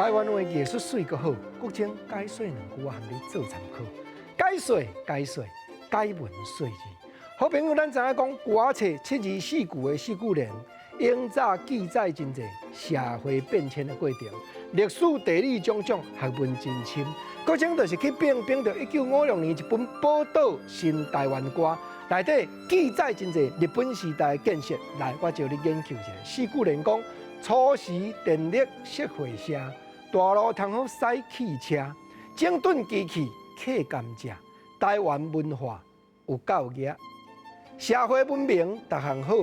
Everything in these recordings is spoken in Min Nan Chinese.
台灣話藝術媠閣好，國清解說兩句，我含你做參考。解說解說解文說字。好朋友，咱知影講歌仔冊七字四句的四句聯，永早記載真濟社會變遷的過程，歷史地理種種學問真深。國清就是去編編著1956年一本《寶島新台灣歌》，內底記載真濟日本時代的建設。來，我招你研究一下。四句聯講：初時電力設會社，大路通好駛汽車，整頓機器刻甘蔗，台灣文化有教育，社會文明逐項好，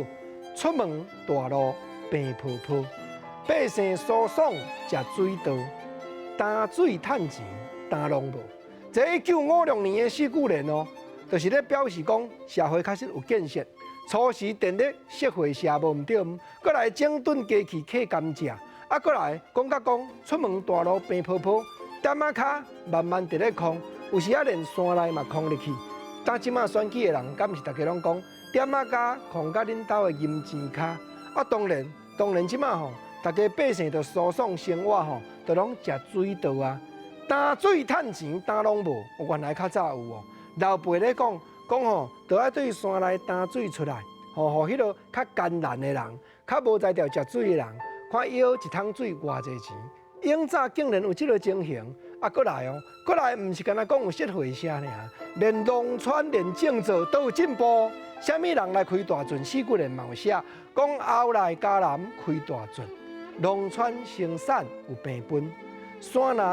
出門大路平鋪鋪，百姓舒爽食水稻，擔水趁錢擔攏無。這1956年的四句聯哦，就是咧表示講社會確實有建設。初時電力設會社無毋對，閣來整頓機器刻甘蔗，啊，閣來講甲講出門大路平鋪鋪，店仔跤慢慢佇咧空，有時仔連山內嘛空入去。當這馬選舉的人，敢毋是逐家攏講店仔跤空甲恁兜的銀錢跤？啊，當然，當然這馬吼，逐家百姓就舒爽生活吼，就攏食水稻啊，擔水趁錢擔攏無，原來較早有哦。老輩咧講。講吼，就愛對山內擔水出來，予彼个較艱難的人，較無才調食水的人，看舀一桶水偌濟錢。永早竟然有這个情形，啊，閣來哦，閣來毋是干焦講有設會社爾，連農村連種作都有進步。啥物人來開大圳？四句聯嘛有寫，講後來嘉南開大圳，農村生產有平分，山林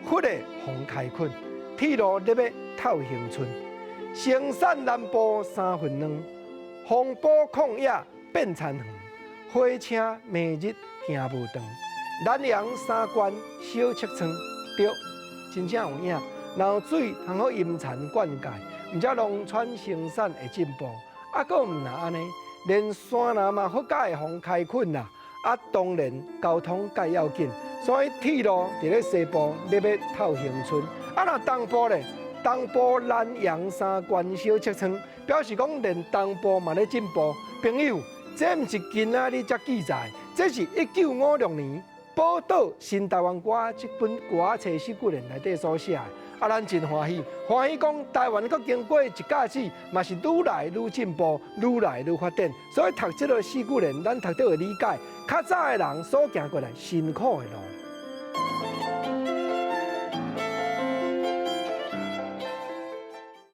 忽的予開墾，鐵路入欲透興村。生產南部三分兩，風波曠野變田園，火車明日行無長，南陽三關小七村，對，真正有影。若有水通好淹田灌溉，毋才農村生產會進步。啊，閣毋若按呢，連山林嘛好甲會予開墾啦。啊，當然交通較要緊，所以鐵路佇咧西部入欲透興村。啊，若東部咧？東部南陽三關小七村，表示講連東部嘛咧進步。朋友，這毋是今仔日才記載，這是1956年《寶島新台灣歌》這本歌冊四句聯內底所寫的。啊，咱真歡喜，歡喜講台灣閣經過一甲子，嘛是愈來愈進步，愈來愈發展。所以讀這个四句聯，咱讀著會理解，較早的人所行過來辛苦的路。